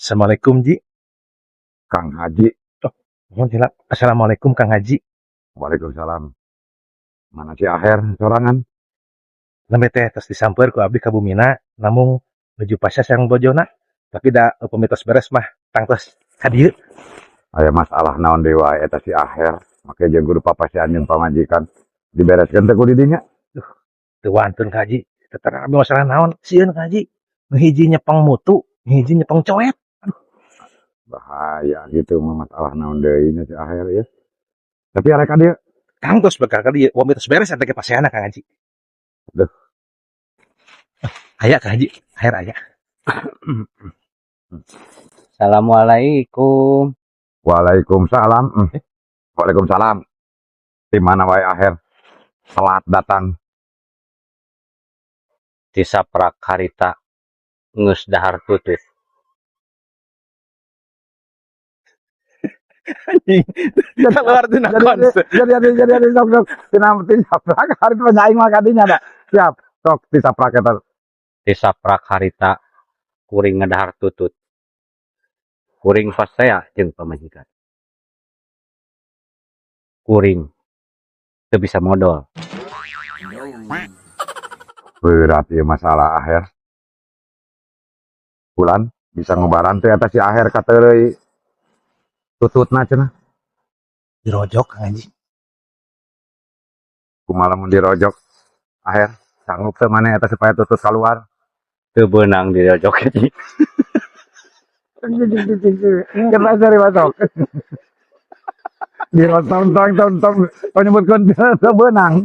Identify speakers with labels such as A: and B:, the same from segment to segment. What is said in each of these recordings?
A: Assalamualaikum, Ji.
B: Kang Haji.
A: Mohon silap. Assalamualaikum, Kang Haji.
B: Waalaikumsalam. Mana si Aher sorangan?
A: Nembe teh tos disamper ku abdi ka bumina, namung nuju pasea sareng bojona. Tapi da upami tos beres mah tangtos ka dieu.
B: Aya masalah naon deui wae eta si Aher. Make jeung kudu papasean jeung pamajikan. Dibereskeun teh ku di dinya.
A: Teu wantun, Kang Haji. Teu abdi masalah naon? Sieun, Kang Haji. Nu hiji nyepeng mutu, nu hiji nyepeng coet.
B: Bahaya gitu mah, masalah naon deui nya si Aher ya. Tapi arek ka dieu?
A: Tangtos bakal ka dieu. Upami tos beres eta ge paseana, Kang Haji.
B: Duh.
A: Aya, Kang Haji, Aher aya.
C: Assalamualaikum.
B: Waalaikumsalam. Waalaikumsalam. Di mana wae, Aher? Telat datang.
C: Ti saprak harita geus dahar tutut.
A: Anjing. Keluar tina konsep.
B: Jadi sok sok tina ti saprak harita mah aing mah kadinya da. Siap. Sok ti saprak eta.
C: Ti saprak harita kuring ngadahar tutut. Kuring pasea jeung pamajikan. Kuring teu bisa modol.
B: Berat ya masalah Aher. Bulan bisa ngobaran teh eta si Aher kateureuy tututna cenah.
A: Dirojok, Kang Haji.
B: Kumaha lamun dirojok, Aher? Sanggup teu maneh eta supaya tutut keluar?
C: Teu beunang dirojok, Ji.
B: Kita cari masuk. Dirotong tong tong tong tong nyebutkeun teu beunang.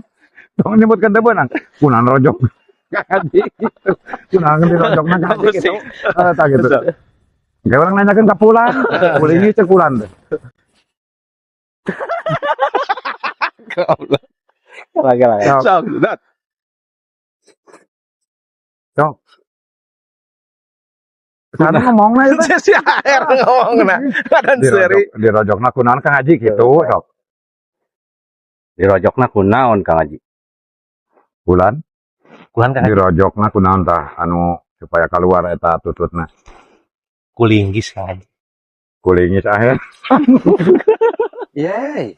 B: Tong nyebutkeun teu beunang. Kunaon rojok? Kang Haji gitu. Kunaon dirojokna, Kang Haji, gitu. Eh, tah gitu. Kayak orang nanyakeun ka Pulan, kulingi cek Pulan teh.
A: Goblok.
C: Lagi lagi.
B: Sok.
A: Sok, dat.
B: Sok. Sana ngomongna itu.
A: Si Aher ngomongna. Badan seri.
B: Dirojok, dirojokna kunaon, Kang Haji, gitu sok.
C: Dirojokna kunaon, Kang Haji?
B: Bulan.
A: Kulan, Kang Haji.
B: Dirojokna kunaon tah anu supaya keluar eta tututna?
A: Ku linggis, Kang Haji.
B: Ku linggis, Aher.
D: Yeay.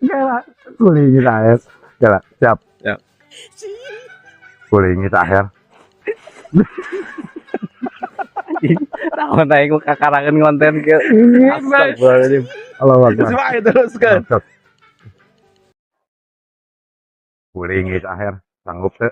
B: Gila, ku linggis, Aher. Gila, siap.
A: Siap.
B: Ku linggis, Aher.
C: Naon aing kakarangan konten kieu. Astagfirullahaladzim.
B: Allah Akbar.
A: Semangat teruskan.
B: Sok. Ku linggis, Aher, sanggup teu?